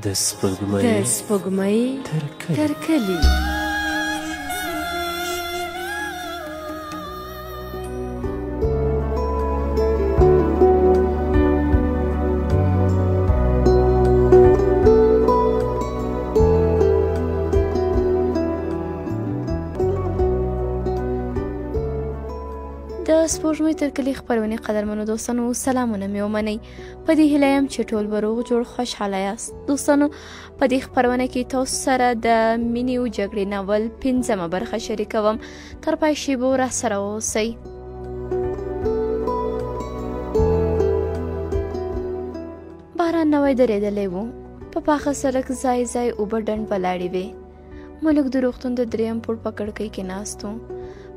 د سپوږمۍ تر کلي. د سپوږمۍ تر کلي خپرونې قدرمنو دوستانو، سلامونه مې ومنئ. په دې هیله یم چې ټول به روغ جوړ خوشحاله یاست. دوستانو، په دې خپرونه کې تاسو سره د مینې او جګړې ناول پنځمه برخه شریکوم. تر پای شیبو راسره اوسئ. باران نوی درېدلی و. په پاخه سړک ځای ځای اوبه ډنډ ولاړې وې. ملک د روغتون د دریم پوړ په کړکۍ کې ناست و.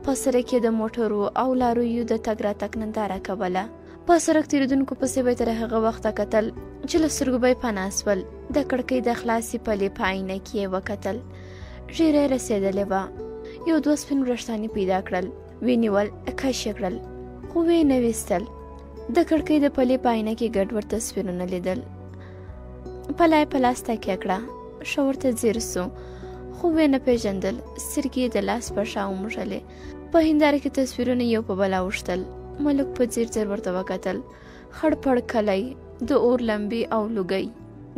په سړک یې د موټرو او لاریو د تګ راتګ ننداره کوله. په سړک تېرېدونکو پسې به یې تر هغه وخته کتل چې له سترګو به یې پناه سول. د کړکۍ د خلاصې پلې په آینه کې یې وکتل. ږیره یې رسېدلې وه. یو دوه سپین وریښتان یې پیدا کړل، ویې نیول، کش یې کړل، خو ویې نه ویستل. د کړکۍ د پلې په آینه کې ګډوډ تصویرونه لیدل. پله یې په لاس تکیه کړه، ښه ورته ځیر سو، خو ویې نه پېژندل. سترګې یې د لاس په شا وموښلې. په هنداره کې تصویرونه یو په بل اوښتل. ملک په ځیر ځیر ورته وکتل. خړ پړ کلی، د اور لمبې او لوګی،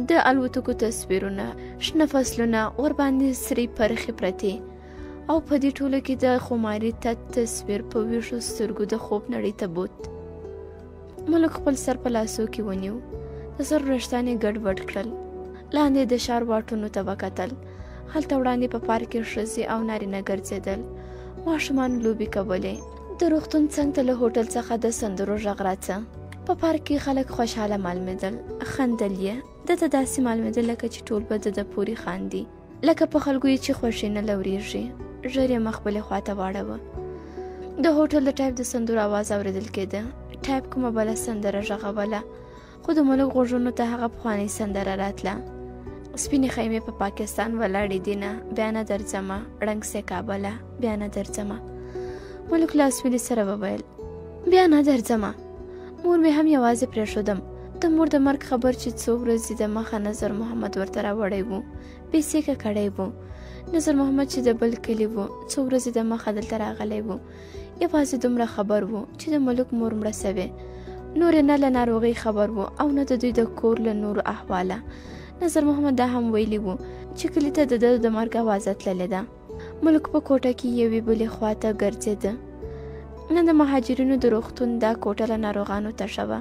د الوتکو تصویرونه، شنه فصلونه، ورباندې سرې پرخې پرتې، او په دې ټولو کې د خماري تت تصویر په ویښو سترګو د خوب نړۍ ته بوت. ملک خپل سر په لاسو کې ونیو. د سر وریښتان یې ګډوډ کړل. لاندې د ښار واټونو ته وکتل. هلته وړاندې په پارک کې ښځې او نارینه ګرځېدل. ماشومان لوبې کولې. د روغتون څنګ ته له هوټل څخه د سندرو غږ راته. په پارک کې خلک خوشحاله معلومېدل، خندل یې. ده ته داسې معلومېدل لکه چې ټول به د ده پورې خاندي، لکه په خلکو یې چې خوښي نه لورېږي. ژر یې مخ بلې خواته واړوه. د هوټل د ټایپ د سندرو اواز اورېدل کېده. ټایپ کومه بله سندره غږوله، خو د ملک غوږونو ته هغه پخوانۍ سندره راتله. سپینې خیمې په پاکستان ولاړې دي نه، بیا نه درځمه، ړنګ سې کابله، بیا نه درځمه. ملک له اسویلي سره وویل، بیا نه درځمه. مور مې هم یوازې پرېښودم. د مور د مرګ خبر چې څو ورځې د مخه نظر محمد ورته راوړی و، بې سېکه کړی و. نظر محمد چې د بل کلي و، څو ورځې د مخه دلته راغلی و. یوازې دومره خبر و چې د ملک مور مړه سوې. نور یې نه له ناروغۍ خبر و او نه د دوی د کور له نورو احواله. نظر محمد دا هم ویلي و چې کلي ته د ده د مرګ اوازه تللې ده. ملک په کوټه کې یوې بلې خواته ګرځېده. نن د مهاجرینو د روغتون دا کوټه له ناروغانو تشه وه.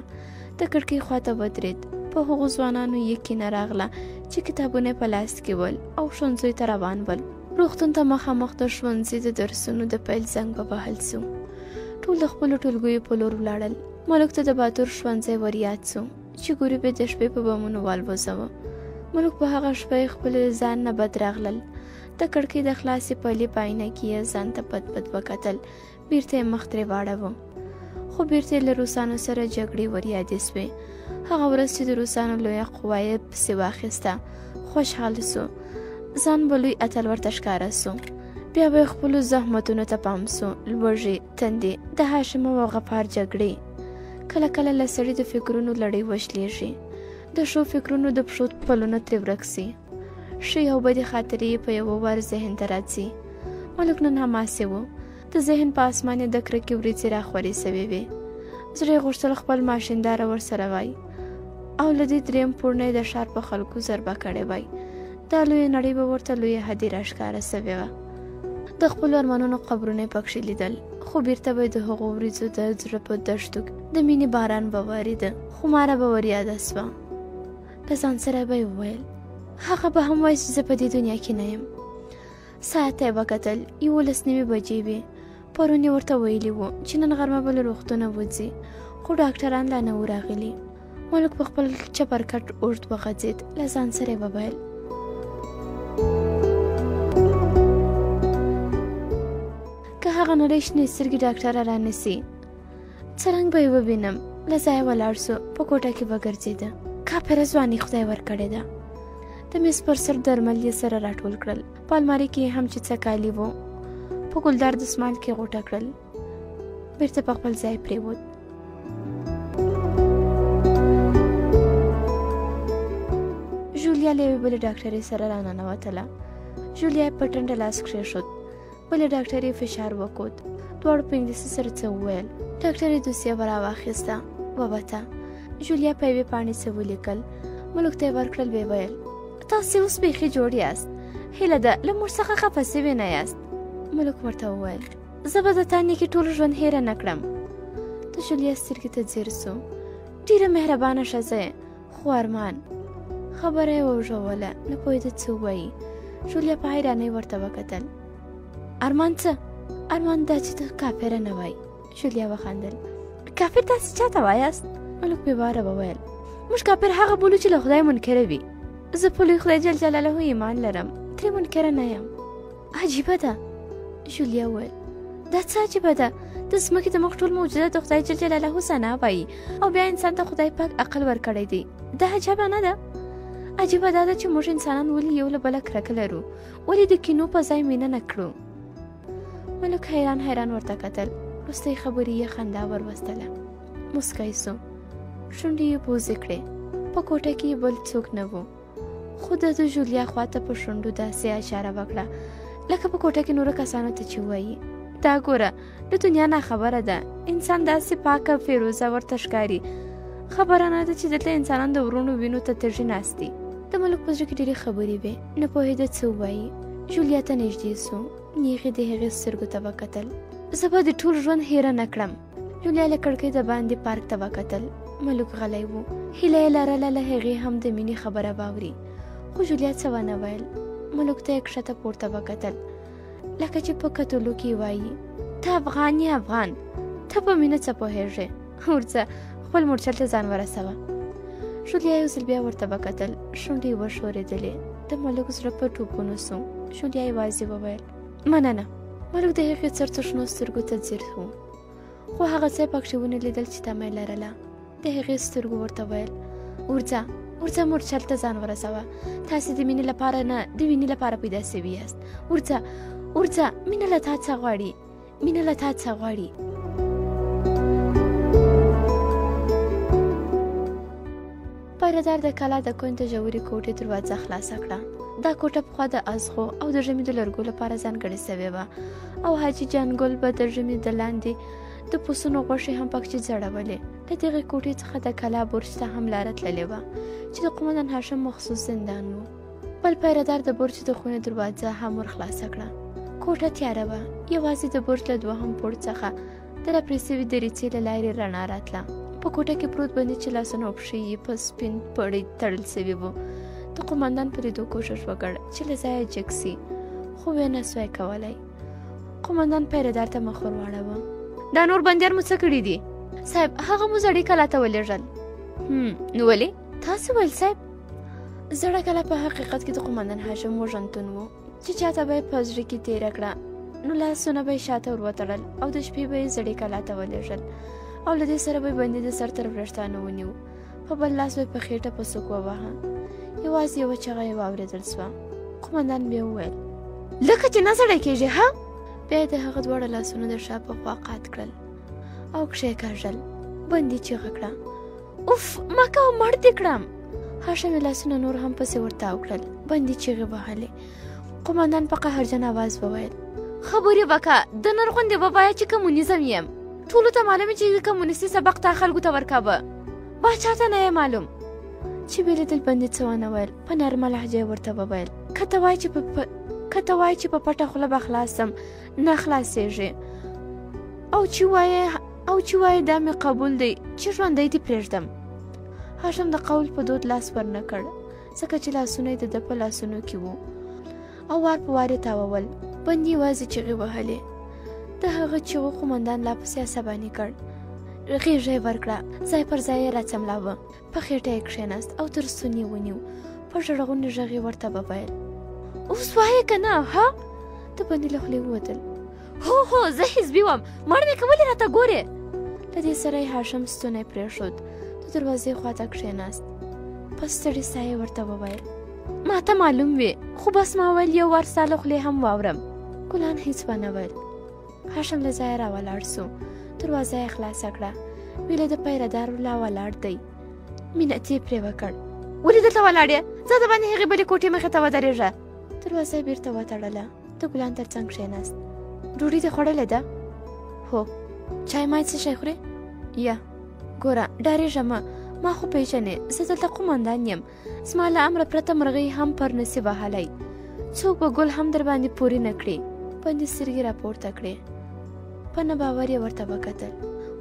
د کړکۍ خواته ودرېد. په هغو ځوانانو یې کینه راغله چې کتابونه یې په لاس کې ول او ښوونځیو ته روان ول. روغتون ته مخامخ د ښوونځي د درسونو د پیل زنګ ووهل سو. ټول د خپلو ټولګیو په لور ولاړل. ملک ته د باتور ښوونځی وریاد سو چې ګروپ یې د شپې په بمونو والوزوه. ملک په هغه شپه یې خپل ځان نه بد راغلل. د کړکۍ د خلاصې پلې په آینه کې یې ځان ته بد بد وکتل. بیرته یې مخ ترې واړوه، خو بیرته یې له روسانو سره جګړې وریادې سوې. هغه ورځ چې د روسانو لویه قوه یې پسې واخیسته، خوشحاله سو. ځان به لوی اتل ورته ښکاره سو. بیا به یې خپلو زحمتونو ته پام سو. لوږې، تندې، د هاشم او غفار جګړې. کله کله له سړي د فکرونو لړۍ وشلېږي. د ښو فکرونو د پښو پلونه ترې ورک سي. ښې او بدې خاطرې یې په یوه وار ذهن ته راځي. ملک نن هماسې و. د ذهن په اسمان یې د کرکې وریځې راخورې سوې وې. زړه یې غوښتل خپل ماشینداره ورسره وای او له دې دریم پوړ نه یې د ښار په خلکو ضربه کړې وای. دا لویه نړۍ به ورته لویه هدیره ښکاره سوې وه. د خپلو ارمانونو قبرونه یې پکښې لیدل، خو بیرته به یې د هغو وریځو د زړه په دښتو د مینې باران به وریده. خماره به وریاده سوه. له ځان سره به یې وویل، هغه به هم وایي چې زه په دې دنیا کې نه یم. ساعت ته یې وکتل، 11:30 بجې وې. پرون یې ورته ویلي وو چې نن غرمه به له روغتونه وځي، خو ډاکټران لا نه وو راغلي. ملک په خپل چپرکټ اوږد وغځېد. له ځان سره یې وویل، که هغه نرۍ شنې سترګې ډاکټره رانیسي، څه رنګ به یې ووینم. له ځایه ولاړ سو، په کوټه کې وګرځېده. کاپره ځواني خدای ورکړې ده. د میز پر سر درمل یې سره راټول کړل. په المارۍ کې یې هم چې څه کالي وو په ګلدار دستمال کې غوټه کړل. بیرته په خپل ځای پرېوت. ژولیا له یوې بلې ډاکټرې سره راننوتله. ژولیا یې په ټنډه لاس کښېښود. بلې ډاکټرې فشار وکوت. دواړو په انګلیسي سره څه وویل. ډاکټرې دوسیه وراواخیسته، ووته. ژولیا په یوې پاڼې څه ولیکل، ملک ته یې ورکړل. ویې ویل: تاسې اوس بیخي جوړ یاست، هیله ده له موږ څخه خفه سوي نه یاست. ملک ورته وویل: زه به د تا نیکي ټول ژوند هېره نه کړم. د ژولیا سترګې ته ځیر سو. ډېره مهربانه ښځه یې، خو ارمان. خبره یې وژوله، نه پوهېده څه ووایي. ژولیا په حیرانۍ ورته وکتل. ارمان څه؟ ارمان دا چې ته کافره نه وای. ژولیا وخندل. کافر تاسې چاته وایاست؟ ملک بې واره وویل: موږ کافر هغه بولو چې له خدای منکره وي. زه په لوی خدای جل جلاله ایمان لرم، ترې منکره نه یم. عجیبه ده. ژولیا وویل: دا څه عجیبه ده؟ د ځمکې د مخ ټول موجودات د خدای جل جلاله ثنا وایي او بیا انسان ته خدای پاک عقل ورکړی دی. دا عجبه نه ده؟ عجیبه دا ده چې موږ انسانان ولې یو له بله کرکه لرو، ولې د کینو په ځای مینه نه کړو؟ ملک حیران حیران ورته کتل. وروستۍ خبرې یې خندا وروستله. موسکی سو، شونډې یې بوزې کړې. په کوټه کې بل څوک نه وو، خو ده د ژولیا خواته په شونډو داسې اشاره وکړه لکه په کوټه کې نورو کسانو ته چې وایي: دا ګوره، له دنیا ناخبره ده، انسان داسې پاکه فیروزه ورته ښکاري، خبره نه ده چې دلته انسانان د وروڼو وینو ته تږي ناست دي. د ملک په زړه کې ډېرې خبرې وې، نه پوهېده څه ووایي. ژولیا ته نږدې سو، نیغې د هغې سترګو ته وکتل. زه به د ټول ژوند هېره نه کړم. ژولیا له کړکۍ د باندې پارک ته وکتل. ملک غلی و، هیله یې لرله له هغې هم د مینې خبره واوري، خو ژولیا څه ونه ویل. ملک ته یې کښته پورته وکتل، لکه چې په کتلو کې وایي: ته افغان یې، افغان، ته په مینه څه پوهېږې؟ ورځه خپل مورچل ته ځان ورسوه. ژولیا یو ځل بیا ورته وکتل، شونډې یې وښورېدلې. د ملک زړه په ټوپونو سو. ژولیا یوازې وویل: مننه. ملک د هغې څرڅو شنو سترګو ته ځیر و، خو هغه څه یې پکښې ونه لیدل چې تمه یې لرله. د هغې سترګو ورته ویل: ورځه ورځه مورچل ته ځان ورسوه، تاسې د مینې لپاره نه، د وینې لپاره پیدا سوي یاست. ورځه ورځه، مینه له تا څه غواړي؟ مینه له تا څه غواړي؟ پایردار د کلا د کونج د ژورې کوټې دروازه خلاصه کړه. دا کوټه پخوا د ازغو او د ژمي د لرګو لپاره ځانګړې سوې وه او حاجي جانګل به د ژمي د لاندې د پسونو غوښې هم پکښې ځړولې. له دغې کوټې څخه د کلا برج ته هم لاره تللې وه چې د قومندان هاشم مخصوص زندان و. بل پیردار د برج د خونې دروازه هم ور خلاصه کړه. کوټه تیاره وه، یوازې د برج له دوهم پوړ څخه د راپرې سوي دریڅې له لارې رڼا راتله. په کوټه کې پروت بندي چې لاسونه او پښې یې په سپین پړی تړل سوي وو، د قومندان په لیدو کوښښ وکړ چې له ځایه جګ سي، خو ویې نه سوای کولی. قومندان پیردار ته مخ ور واړاوه. دا نور بندیان مو څه کړي دي؟ صاحب، هغه مو زړې کلا ته ولېږل. نو ولې؟ تاسې ویل صاحب. زړه کلا په حقیقت کې د قومندان هاشم وژنتون و چې چاته به یې په زړه کې تېره کړه، نو لاسونه به یې شاته ور وتړل او د شپې به یې زړې کلا ته ولېږل او له دې سره به یې بندي د سر تر وریښتانو ونیو، په بل لاس به یې په خېټه په سوک وواهه. یوازې یوه چغه یې واورېدل سوه. قومندان بیا وویل: لکه چې نه زړی کېږي ها؟ بیا یې د هغه دواړه لاسونه د شا په خوا قات کړل او کښېکاږل. بندي چیغه کړه: اوف، ما کوه، مړ دې کړم. هاشم یې لاسونه نور هم پسې ورتاو کړل. بندي چیغې وهلې. قومندان په قهرجن اواز وویل: خبرې وکه، د نر غوندې ووایه چې کمونیزم یم. ټولو ته معلومه چې کمونیستي سبق تا خلکو ته ورکاوه، باچا ته نه یې معلوم. چې ویې لیدل بندي څه ونه ویل، په نرمه لهجه یې ورته وویل: که ته وایې چې په پټه خوله به خلاص سم، نه خلاصېږي. او چې وایې دا مې قبول دی چې ژوندی دې پرېږدم. هاشم د قول په دود لاس ورنه کړ، ځکه چې لاسونه یې د ده په لاسونو کې وو او وار په وار یې تاوول. بندي یوازې چیغې وهلې. د هغه چیغو قومندان لا پسې عصباني کړ. غېږه یې ورکړه، ځای پر ځای یې راڅملاوه، په خېټه یې کښېناست او تر ستون یې ونیو. په ژړغوني غږ یې ورته وویل: اوس وایې که نه ها؟ د بندي له خولې ووتل: هو هو، زه حزبي وم، مړ مې که ولې راته ګورې؟ له دې سره یې هاشم ستونی پرېښود، د دروازې خواته کښېناست. په ستړې ساه یې ورته وویل: ما ته معلوم وي، خو بس ما ویل یو وار ستا له خولې هم واورم. ګلان هیڅ ونه ویل. هاشم له ځایه راولاړ سو، دروازه یې خلاصه کړه، ویله د پیردار لا ولاړ دی. مینت یې پرې وکړ. ولې دلته ولاړ یې؟ ځه د باندې هغې بلې کوټې مخې ته ودرېږه. دروازه یې بېرته وتړله، د ګلان تر څنګ کښېناست. ډوډۍ دې خوړلې ده؟ هو. چای مای څه شی خورې؟ یا. ګوره ډارېږه مه، ما خو پېژنې، زه دلته قومندان یم، زما له امره پرته مرغۍ هم پر نسی وهلی، څوک به ګل هم در باندې پورې نه کړي. بندي سترګې راپورته کړې، په نه باور یې ورته وکتل.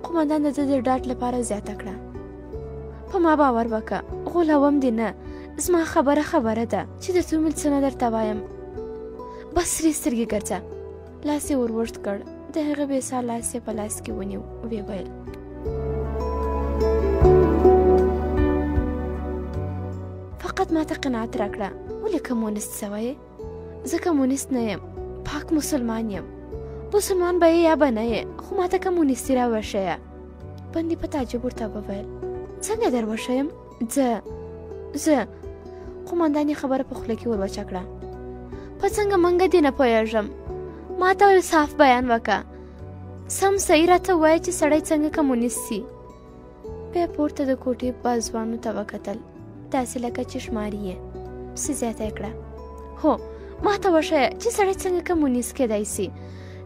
قومندان د ده د ډاډ لپاره زیاته کړه، په ما باور وکړه، غولوم دې نه، زما خبره خبره ده، چې درته ومې څه نه درته وایم. بس سرې سترګې ګرځه. لاس یې ور اوږد کړ، د هغه بې ساه لاس یې په لاس کې ونیو، ویې ویل، فقط ماته قناعت راکړه، ولې کمونست سوی یې؟ زه کمونست نه یم، پاک مسلمان یم. مسلمان به یې یا به نه یې، خو ماته کمونستي راوښیه. بندي په تعجب ورته وویل، څنګه در وښیم؟ ځه ځه. قومندان یې خبره په خوله کې ور وچه کړه، په څنګه منګه دې نه پوهېږم، ماته یو صاف بیان وکړه، سم صحیح راته ووایه چې سړی څنګه کمونست سي. بیا پورته د کوټې بازوانو ته وکتل، داسې لکه چې شماري یې. پسې زیاته یې کړه، هو ماته وښیه چې سړی څنګه کمونست کېدای سي،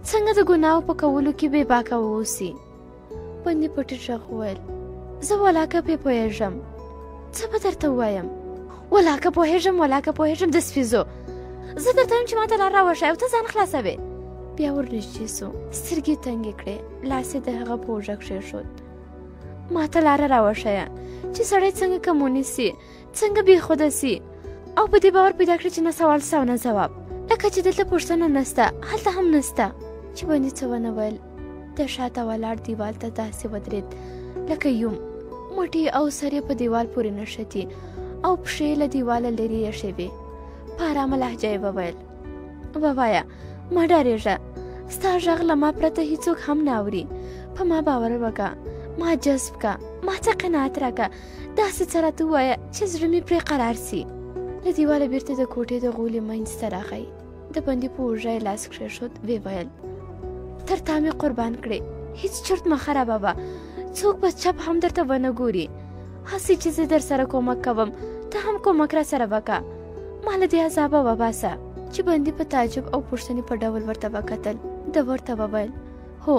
څنګه د ګناو په کولو کې بې باکه واوسي. بندي په ټیټ غږ وویل، زه ولاکه پرې پوهېږم، څه به درته ووایم، ولاکه پوهېږم، ولاکه پوهېږم د سپیزو، زه درته وایم چې ماته لار راوښیه او ته ځان خلاصوې. بیا ورنږدې سو، سترګې تنګې کړې، لاس یې د هغه په اوږه کښېښود. ماته لاره راوښیه چې سړی څنګه کمونست سي، څنګه بې خوده سي، او په دې باور پیدا کړي چې نه سوال سته او نه ځواب، لکه چې دلته پوښتنه نسته هلته هم نسته. چې بندي څه ونه ویل، د شاته ولاړ دیوال ته داسې ودرېد لکه یوم، مټې او سر یې په دیوال پورې نښتي او پښې له دیواله لرې ایښې وې. په ارامه لهجه یې وویل، ووایه، مه ډارېږه، ستا غږ له ما پرته هیڅوک هم نه اوري، په ما باور وکړه، ما جذب که، ما ته قناعت راکړه، داسې څه راته ووایه چې زړه مې پرې قرار سي. له دیواله بیرته د کوټې د غولي منځ ته راغی، د بندي په اوږه یې لاس کښېښود، ویې ویل، تر تا مې قربان کړې، هیڅ چرت مه خرابوه، څوک به چپ هم درته ونه ګوري، هسې چې زه در سره کومک کوم، ته هم کومک را سره وکړه، ما له دې عذابه وباسه. چې بندي په تعجب او پوښتنې په ډول ورته وکتل، ده ورته وویل، هو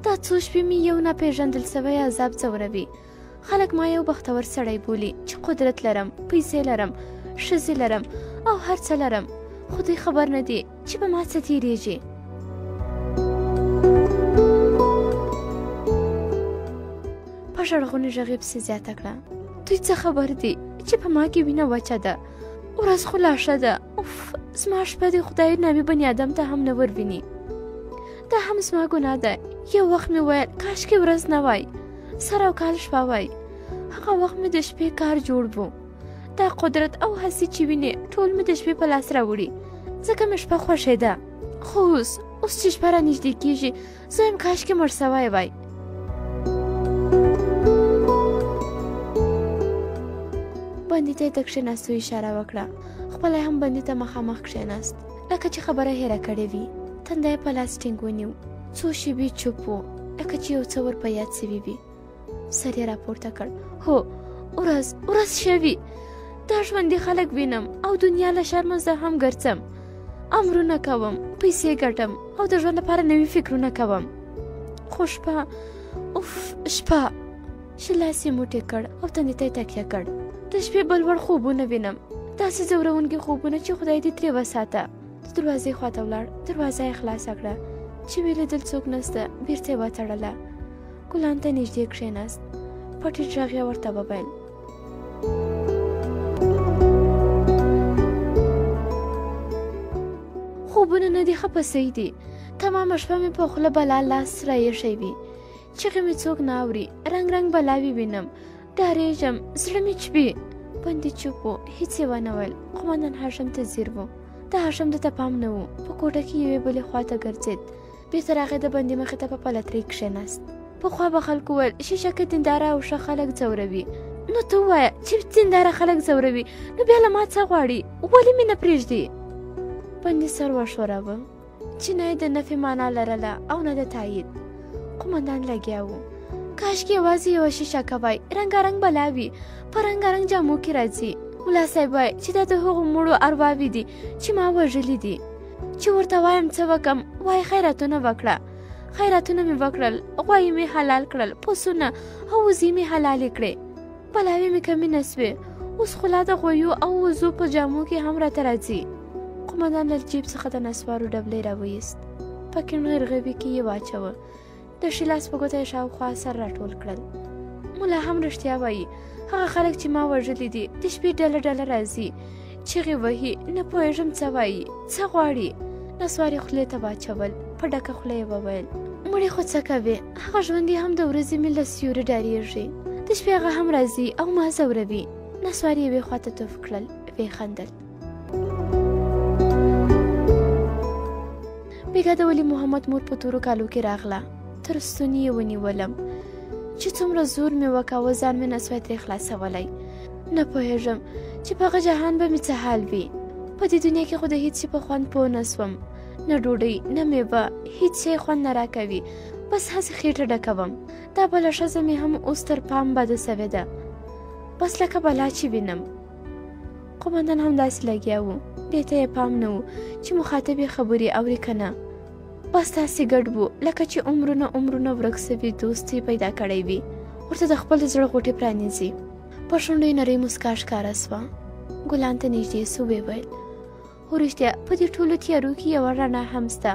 دا څو شپې مې یو ناپېژندل سوی عذاب ځوروي، خلک ما یو بختور سړی بولي چې قدرت لرم، پیسې لرم، ښځې لرم او هر څه لرم، خو دوی خبر نه دي چې په ما څه تېرېږي. په ژړغوني غږ یې پسې زیاته کړه، دوی څه خبر دي چې په ما کې وینه وچه ده، ورځ خو لا ښه ده، اوف زما شپه دې خدای نامي بني آدم ته هم نه ورویني، دا هم زما ګناه ده. یو وخت مې ویل کاشکې ورځ نه وای، سر او کال شپه وای، هغه وخت مې د شپې کار جوړ و، دا قدرت او هسې چې وینې ټول مې د شپې په لاس راوړي، ځکه مې شپه خوښېده، خو اوس اوس چې شپه رانږدې کېږي زه وایم کاشکې مړ سوی وای. بندي ته یې د کښېناستو اشاره وکړه، خپله هم بندي ته مخامخ کښېناست، لکه چې خبره هېره کړې وي. تنده یې په لاس ټینګ ونیو، څو شېبې چوپ و، لکه چې یو څه ور په یاد سوي وي. سر یې راپورته کړ، هو ورځ ورځ ښه وي، دا ژوندي خلک وینم او دنیا له شرمه زه هم ګرځم، امرونه کوم، پیسې ګټم او د ژوند لپاره نوي فکرونه کوم، خو شپه، اوف شپه. چې لاس یې موټی کړ او تندي ته یې تکیه کړ، د شپې بل وړ خوبونه وینم، داسې ځورونکي خوبونه چې خدای دې ترې وساته. د دروازې خواته ولاړ، دروازه یې خلاصه کړه، چې ویې لیدل څوک نسته، بیرته یې وتړله. ګلان ته نږدې کښېناست، په ټیټ غږ یې ورته وویل، خوبونه نه دي خپه سوي دي، تمامه شپه مې په خوله بلا لاس را ایښی وي، چیغې مې څوک نه اوري، رنګ رنګ بلاوې وینم، ډارېږم، زړه مې چپي. بندي چوپ و، هیڅ یې ونه ویل. قومندان هاشم ته ځیر و، د هاشم ده ته پام نه و، په کوټه کې یوې بلې خوا ته ګرځېد، بیرته راغی د بندي مخې ته په پلترۍ کښېناست. پخوا به خلکو ویل شیشه که دینداره او ښه خلک ځوروي، نو ته ووایه چې دینداره خلک ځوروي، نو بیا له ما څه غواړي، ولې مې نه پرېږدي؟ بندي سر وښوراوه چې نه یې د نفي معنا لرله او نه د تایید. قومندان لګیا و، کاشکې یوازې یوه شیشه کوی، رنګارنګ بلاوي په رنګارنګ جامو کې راځي. ملا صاحب وایي چې دا د هغو مړو ارواوې دي چې ما وژلي دي. چې ورته وایم څه وکم، وایي خیراتونه وکړه. خیراتونه مې وکړل، غوایي مې حلال کړل، پسونه او وزې مې حلالې کړې، بلاوې مې کمې نه سوې. اوس خو لا د غویو او وزو په جامو کې هم راته راځي. قومندان له جیب څخه د نسوارو ډبلی راویست، په کیڼ غرغوي کې یې واچوه، د ښي لاس په ګوته یې شاوخوا سر راټول کړل. ملا هم رښتیا وایي، هغه خلک چې ما وژلي دي د شپې ډله ډله راځي، چیغې وهي، نه پوهېږم څه وایي، څه غواړي. نسوار یې خولې ته واچول، په ډکه خوله یې وویل، مړي خو څه کوې، هغه ژوندي هم د ورځې مې له سیوري ډارېږي، د شپې هغه هم راځي او ما ځوروي. نسوار یې یوې خواته تف کړل، ویې خندل. بېګا د ولي محمد مور په تورو کالو کې راغله، تر ستوني یې ونیولم، چې څومره زور مې وکاوه ځان مې نه سوای ترې خلاصولی. نه پوهېږم چې په هغه جهان به مې څه حال وي. په دې دنیا کې خو د هیڅ شي په خوند پوه نه سوم، نه ډوډۍ، نه میوه، هیڅ شی خوند نه راکوي، بس هسې خېټه ډکوم. دا بله ښځه مې هم اوس تر پام بده سوې ده، بس لکه بلا چې وینم. قومندان هم داسې لګیا و، دې ته یې پام نه و چې مخاطب یې خبرې اوري که نه. بس داسې ګډ و لکه چې عمرونه عمرونه ورک سوي دوست یې پیدا کړی وي، ورته د خپل زړه غوټې پرانیزي. په شونډو یې نرۍ موسکا ښکاره سوه. ګلان ته نږدې سو، ویې ویل، هو رښتیا په دې ټولو تیارو کې یوه رڼا هم سته،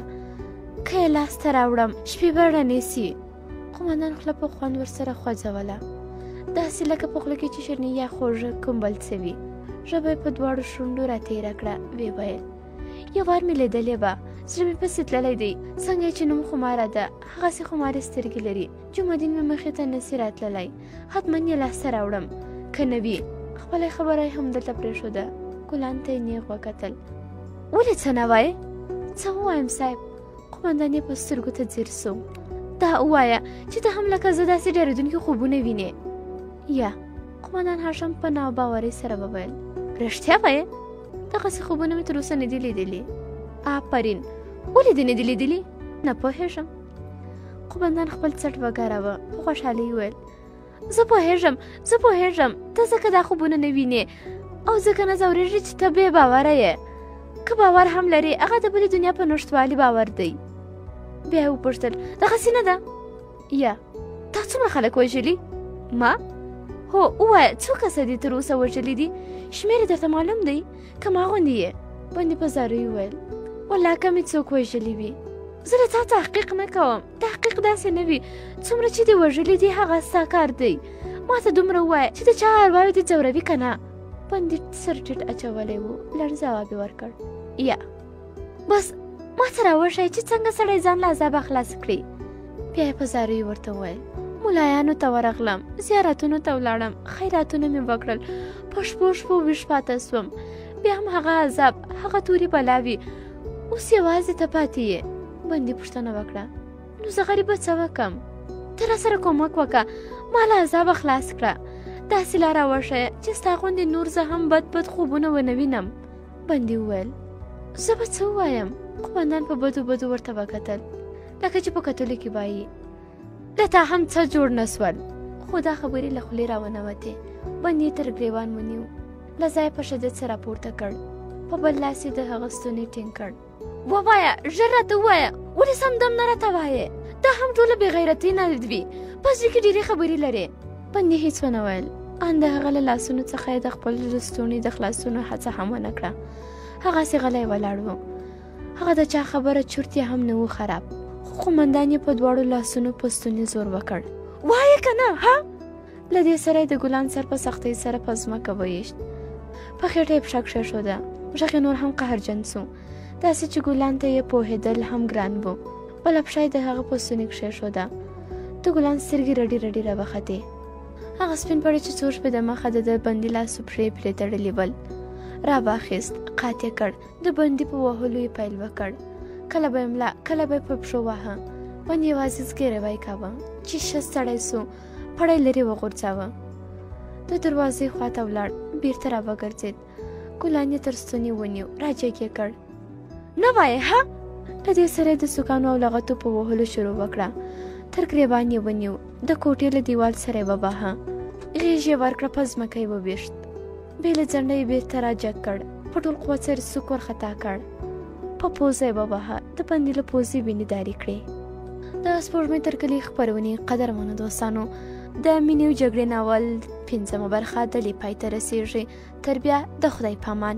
که یې لاسته راوړم شپې به رڼې سي. قومندان خوله په خوند ورسره خوځوله، داسې لکه په خوله کې چې شیرني یا خوږه کوم بل څه وي. ژبه یې په دواړو شونډو راتېره کړه، ویې ویل، یو وار مې لیدلې وه، زړه مې پسې تللی دی، څنګه یې چې نوم خماره ده هغسې خمارې سترګې لري. جمعه دین مې مخې ته نسي راتللی، حتما یې لاسته راوړم، که نه وي. خپله خبره یې همدلته پرېښوده. ګلان ته یې نېغ وکتل، ولې څه نه وایې؟ څه ووایم صاحب؟ قومندان یې په سترګو ته ځیر سو. دا ووایه چې ته هم لکه زه داسې ډارېدونکي خوبونه وینې. یا. قومندان هاشم په ناباورۍ سره وویل، رښتیا وایې؟ دغسې خوبونه مې تر اوسه نه دي لیدلي. آفرین، ولې دې نه دي لیدلي؟ نه پوهېږم. قومندان خپل څټ وګاراوه، په خوشحالۍ وویل، زه پوهېږم، زه پوهېږم، ته ځکه دا خوبونه نه وینې او ځکه نه ځورېږې چې ته بې باوره یې. که باور هم لرې، هغه د بلې دنیا په نشتوالي باور دی. بیا یې وپوښتل، دغسې نه ده؟ یا. تا څومره خلک وژلي؟ ما؟ هو، ووایه، څو کسه دې تر اوسه وژلي دي؟ شمېر یې درته معلوم دی؟ که ما غوندې یې؟ بندي په زاریو وویل، والله که مې څوک وژلي وي، زه له تا تحقیق نه کوم، تحقیق داسې نه وي، څومره چې دې وژلي دي هغه ستا کار دی، ما ته دومره ووایه چې د چا ارواوې دې ځوروي که نه. بندي سر ټیټ اچولی و، لنډ ځواب یې ورکړ، یا. بس ما ته راوښیه چې څنګه سړی ځان له عذابه خلاص کړي. بیا یې په زاریو ورته وویل، ملایانو ته ورغلم، زیارتونو ته ولاړم، خیراتونه مې وکړل، په شپو شپو ویښ پاته سوم، بیا هم هغه عذاب، هغه تورې بلاوې، اوس یوازې ته پاتې یې. بندي پوښتنه وکړه، نو زه غریبه څه وکم؟ ته راسره کومک وکړه، ما له عذابه خلاص کړه، داسې لاره وښیه چې ستا غوندې نور زه هم بد بد خوبونه ونه وینم. بندي وویل، زه به څه ووایم؟ قومندان په بدو بدو ورته وکتل، لکه چې په کتلو کې وایي، له تا هم څه جوړ نه سول. خو دا خبرې له خولې راونه وتې. بندي یې تر ګرېوان ونیو، له ځایه په شدت سره راپورته کړ، په بل لاس یې د هغه ستونی ټینګ کړ. ووایه، ژر راته ووایه، ولې سم دم نه راته وایې؟ دا هم ټوله بې غیرتي نه وي، په زړه کې ډېرې خبرې لرې. بندي هیڅ ونه ویل، ان د هغه له لاسونو څخه یې د خپل لستوڼي د خلاصونو هڅه هم ونه کړه. هغسې غلی ولاړ و، هغه د چا خبره چورت یې هم نه و خراب، خو قومندان یې په دواړو لاسونو په ستوني زور وکړ، وایې که نه؟ ها؟ له دې سره یې د ګلان سر په سختۍ سره په ځمکه وویشت، په خېټه یې پښه کښېښوده. غږ یې نور هم قهرجن سو، داسې چې ګلان ته یې پوهېدل هم ګران و. بله پښه یې د هغه په ستوني کښېښوده. د ګلان سترګې رډې رډې راوختې. هغه سپین پړی چې څو شپې دمخه د ده بندي لاسو پښې پرې تړلي ول، راواخیست، قات یې کړ، د بندي په وهلو یې پیل وکړ. کله به یې ملا، کله به یې په پښو واهه. بندي یوازې زګیروی کاوه. چې ښه ستړی سو، پړی لرې وغورځاوه، د دروازې خواته ولاړ، بیرته راوګرځېد. ګلان یې تر ستوني ونیو، راجګ یې کړ، نه وایې ها؟ له دې سره یې د سوکانو او لغتو په وهلو شروع وکړه. تر ګرېوان یې ونیو، د کوټې له دیوال سره یې وواهه، غېږ یې ورکړه، په ځمکه یې وویشت. بې له ځنډه یې بېرته راجګ کړ، په ټول قوت سره سوک ورخطا کړ، په پوزه یې وواهه، د بندي له پوزې وینې دارې کړې. د سپوږمۍ تر کلي خپرونې قدرمنو دوستانو، د مینې او جګړې ناول پنځمه برخه دلې پای ته رسیږي. تر بیا د خدای پامان.